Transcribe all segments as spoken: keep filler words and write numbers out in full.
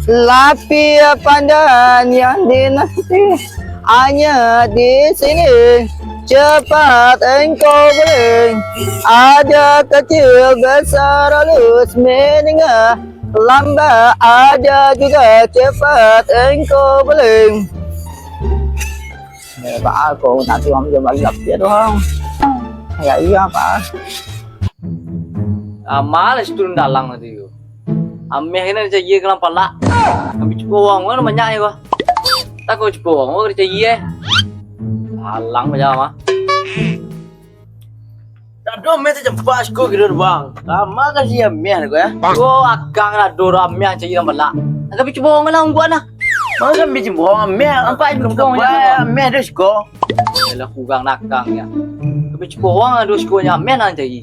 Lapiak pandan yang dinanti hanya di sini. Cepat engkau boleh. Ada kecil, besar, halus, menengah, lambat, ada juga cepat engkau boleh. Eh, Pak, aku nak tuang je bagi lapiak tu, ha. Ya, iya, Pak. Ah, malas turun dalang tadi tu. Ameh kena cayia ka dalam palak. Ambil cukup urang, urang banyak je, bah. Tak kau cukup urang, urang cayia, eh. Alang macam ah. Tak ada ameh tercampak siko kira tu, Bang. Lama kan si ameh tu, ya? Ko akang lah doro ameh cayia dalam palak. Tapi cukup urang lah, ungguan lah. Masa ambil cukup urang ameh? Nampak cukup urang ameh tu siko. Yalah, kurang nakang ya. Tapi cukup urang ado siko nyo ameh nan cari.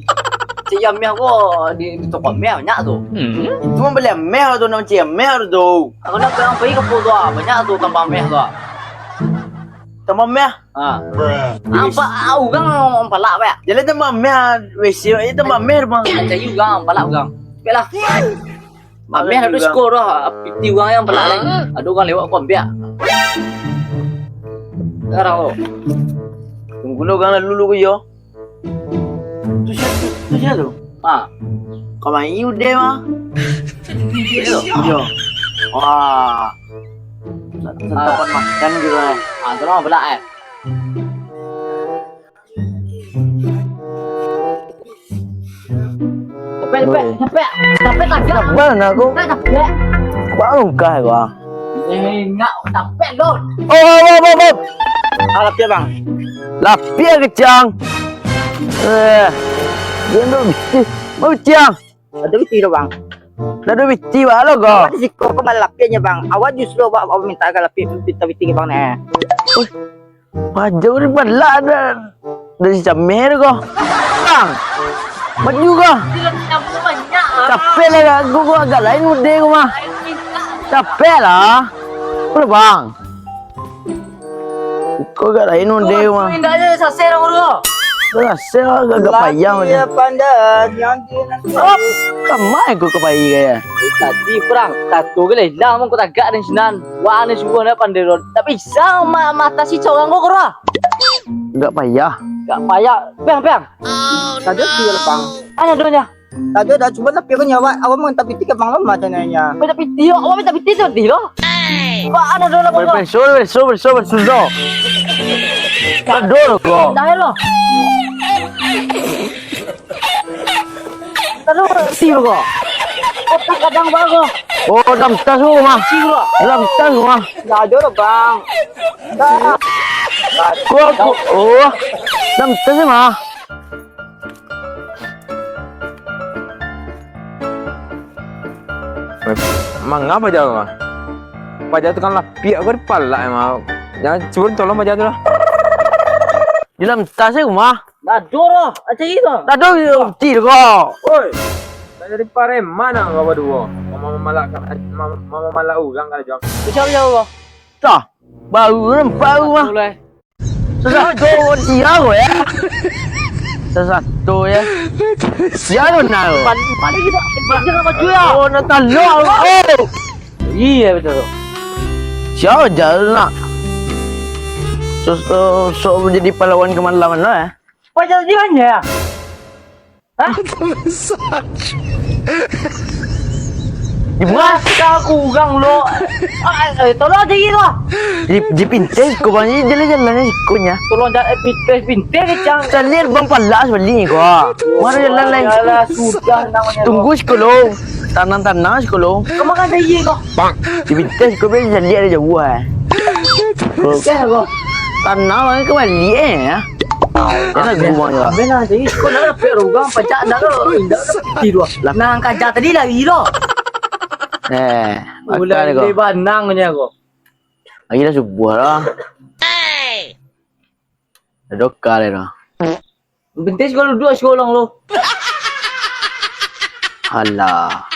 Cari ameh ko di, di toko ameh banyak tu. Itu mambali ameh tu, nak mancari ameh tu. Aku nak perang pai ka Pulau tu, ah, banyak tu tambah ameh tu, ah. Tambah ameh? Ha. Nampak, ah, urang mampalak, Pak. Jadi tambah ameh, W C, eh, tambah ameh tu, Bang. Nak cari urang mampalak urang. Baiklah. Ameh ado siko doh, piti urang yang palak lai. Ado urang lewat ko ambiak. Sekarang tu. Tunggu lo urang lalu lu ko yo. Tu sia tu? Tu sia tu? Ha. Kau main udah mah. Iyo. Iyo. Wah. Sa-, santapan makan gitu, eh. Ah, tu lah palak, eh. Capek, capek, capek. Capek tagak. Sabar nak aku. Capek, capek. Kau angkah kau. Eh, nak capek, Don. Oh, oh, oh, oh, oh. Ah, lapiak, Bang. Lapiak kecang. Eh, dia tu biti. Mau kecang. Ada biti tu, Bang. Dah ada biti, Bang, lo kau. Di siko ko malapiaknyo, Bang. Awak justru awak, awak minta ka lapiak, minta biti ka Bang, nah. Wih. Maju ni balak dah. Dari cameh tu kau. Bang. Maju kau. Capek lah aku, kau agak lain mode kau mah. Capek lah. Kau lah, Bang. Kau agak lain mode kau mah. Indak je saseh orang tu. Kau saseh lah, agak payah mode. Lapiak pandan yang dinanti. Kamai kau kepai kaya. Tadi perang, satu ke lah hilang, kau tagak dari sinan. Wah, ni sungguh ni pandai, Don. Tak bisa ma-, matasi sorang ko, kuro. Agak payah. Agak payah. Piang, piang. Tadi tu lah, Bang. Ada donya. Tadi dah cuba tapi aku nyawa, awak minta piti ka Bang Lama macam nanya. Minta piti, awak minta piti tu, piti lo. Kok ada donya, Bang? Beso, beso, beso, beso. Aduh, kok. Dah lo. Taruh si ko. Otak kadang bago. Oh, dalam tas ko mah. Si ko. Dalam tas ko mah. Ndak ado lah, Bang. Dah. Ko, ko, oh. Dalam tas ko mah. Manga paja tu mah? Paja tu kan lapiak ko di palak emang. Jangan, cubo tolong paja tu lah. Di dalam tas ko mah. Dah ado lah, cari tu. Dah ado, bukti tu ko. Oi. Tak jadi pareman ah kau baduo. Mama malak, mama, mama malak urang kan, Jong. Siapa jauh kau? Tah, baru nampak aku mah. Sasato dia ko ya. Sasato ya. Sia tu nak tu? Pan-, paling kita, jangan maju ya. Oh, nak talok. Oh. Iya, betul tu. Sia jalan nak. Sok, sok, sok menjadi pahlawan kemalaman lah ya. Paja di mana ya? Hah? Di mana? Kau kurang lo. Ah, eh, tolong aja gitu. Di, di pintes ko bang, ni jalan-jalan ni sikonya. Tolong ja-, eh, pintes, pintes kecang. Calian bang palak sebalik ni ko. Mana jalan lain? Yalah, sudah namanya. Tunggu sikolo. Tanang-tanang sikolo. Kau makan saya ko. Di pintes ko boleh calian dari jauh eh. Pintes ko. Tanang orang kembali eh ya. Dah lagu bang juga. Ambil lah, jadi kau nak dapat rugang, pacak nak lo, indak lo, piti dua. Lah. Nah, kaja tadi lari lo. Eh, mulai makan ko. Lebar nang nya ko. Lagi dah subuh lah. Dah dokar dah. Penting sekolah duduk sekolah lo. Alah.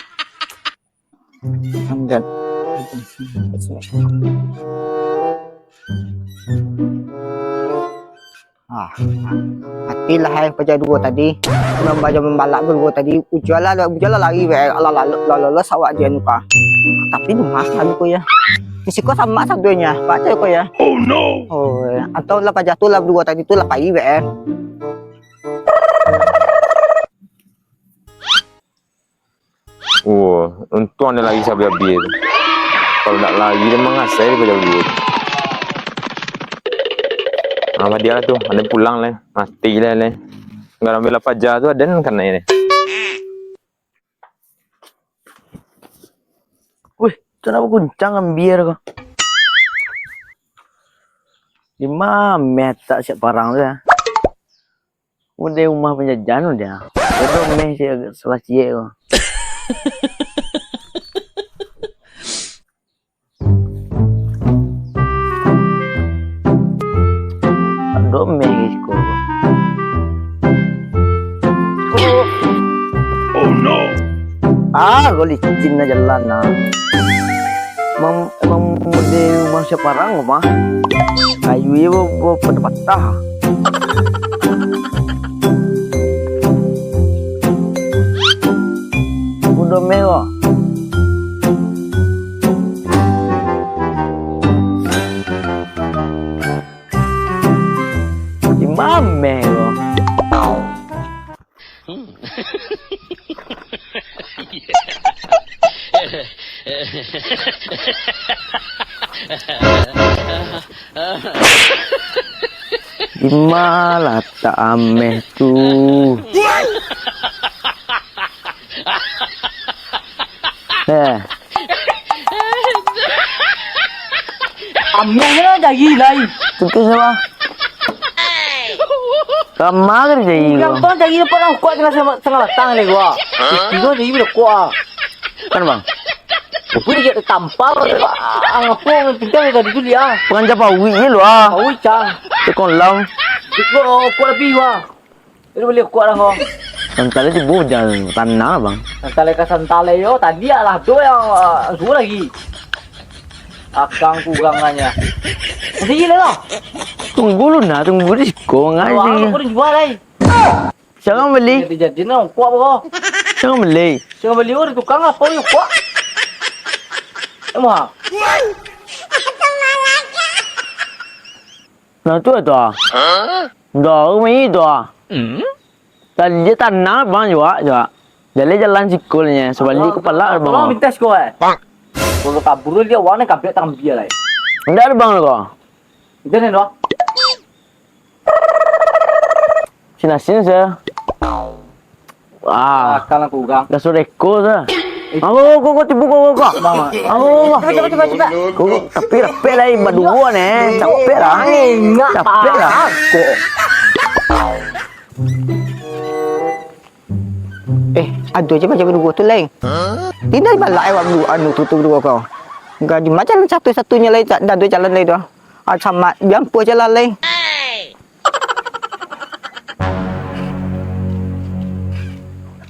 Angkat. Ah, matilah eh paja duo tadi. Membaca membalak duo tadi. Ujualah, ujualah lari be. Alah, lalu, lalu, lalu, sawak dia nuka. Tapi lemas lah ko ya. Di siko samak sadonya, baco ko ya. Oh no. Oh, atau lah paja tu lah duo tadi tu lah pai be eh. Oh, untuang ado lari sabi-abi tu. Kalau ndak lari, dia mangasai daripada dulu. Ah, padiah lah tu, ado pulang lah, mati lah lah. Nggak ambil lah paja tu, ado nan kanai ni. Wih, tu nak baguncang ambia ko. Di ma meh tak siap parang tu ya? Udah rumah penjajahan udah. Udah meh si agak salah ciek ko. Dok meh siko. Oh no. Ah, ko licin lah jalan ah. Emang, emang model manusia parang ko mah. Kayu iyo bo, bo, patah-patah. Udah meh ko. Di ma meh ko. Di ma latak ameh tu? Eh. Ameh lah jari lai. Tutup sama. Kama ka dijari ko? Urang tu jari dapat rokok tangah, tangah batang lai ko. Tigo jari barokok ah. Kan, Bang? Tapi dia tampal. Ah, ngapo urang pintar tadi tu dia? Panganjal pauik je lu ah. Pauik cang. Tekong lam. Rokok, rokok labiah wah. Itu bali rokok lah ko. Santalai tibo jan tanah, Bang. Santalai ka santalai yo, tadi alah tu yang, ah, suruh lagi. Akang kurang nanya. Masih gila lah. Tunggu lu nah, tunggu di siko ngai. Wah, aku dah jual lai. Siapa beli? Jadi-jadi nah, kuat apa kau? Siapa beli? Siapa beli? Oh, di tukang apa ni kuat? Emang? Nah, tu tu ah. Dah, rumah itu ah. Tadi je tanah, Bang, juak, juak. Jaleh jalan sikulnyo, sabalik kepala, Bang. Tolong pintas kau, eh. Kalau kabur dia, warna kabek tambia lah. Ndak ada, Bang, kau. Jangan doh. Sini, sini, saya. Wah. Akal aku, Gang. Dah sudah eko, saya. Aku, aku, aku, tipu, aku, aku. Bang, Bang. Aku, aku. Cepat, cepat, cepat, cepat. Aku, tapi rapek lah, eh, baduo ni. Capek lah. Capek lah. Kok. Eh, ado je macam duo tu lain. Tinggal balak awak berdua, anu, tu, tu duo kau. Gaji macam satu-satunya lain, tak, tak ada jalan lain tu. Ah, sama, diampu je lah lain.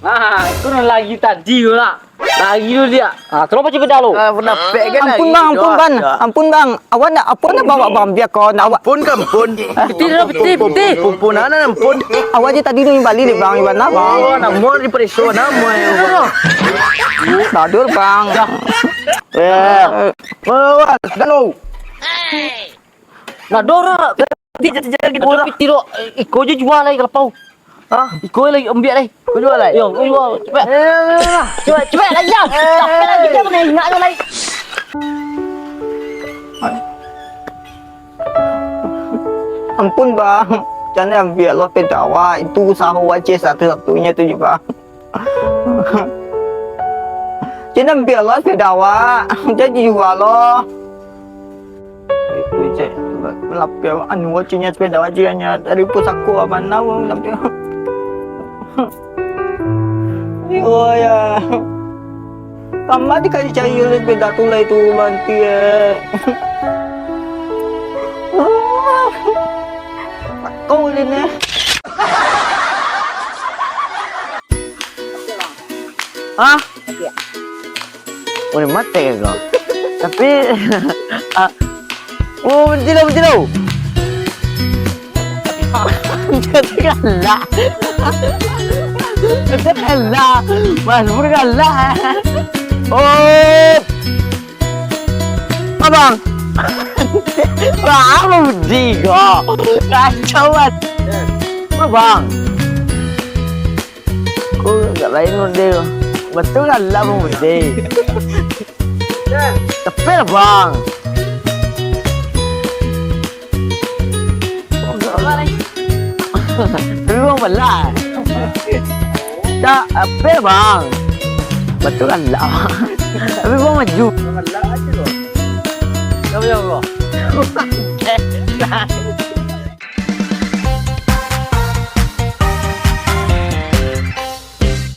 Ah, itu nan lagi tadi tu lah. Lagi tu dia. Ah, terus apa cerita lu? Ah, penapek kan. Ampun, lagi Bang, tu, ampun, ah, Bang. Ya. Ampun, Bang. Awak nak apa nak bawa Bang? Biar kau nak awak. Ampun ke ampun? Piti dah, piti, piti. Ampun, ampun, ampun. Ampun, ampun, ampun. Awak je tadi tu balik ni, Bang. Iban lah, Bang. Oh, namo diperiksa, namo. Tadur, Bang. Ya. Eh. Awas, dah lu. Nah, Dora. Piti, piti, piti, piti, piti, iko je jual lai, kalau pau. Hah? Iko lai, ambiak lai. Kau jual lai? Yo, kau jual. Cepet. Eh. Cepet, cepet lai, yo. Cepet lai, kita pernah ingat tu lai. Ampun, Bang. Jangan ambiak lo sepeda awak. Itu usaha wajib satu-satunya tu juga. Jangan ambiak lo sepeda awak. Jadi jual lo. Itu je, lapeh anu, wacinya sepeda wacinya dari pusako abang nawa lapeh. Oh ya. Lama dikali cari oleh sepeda tu lah itu banti eh. Kau ini. Hah? Boleh mati kan kau? Tapi, ah, oh, berhenti dah, berhenti dah. Dia galak. Dia galak. Mas Pur galak. Oh. Abang. Bang, Budi ko. Kacau banget. Abang. Ko agak lain Budi ko. Betul lah, Bang Budi. Tapi lah, Bang. Tapi bang balak. Tak, apa bang? Betul kan lah. Tapi bang maju. Tapi bang.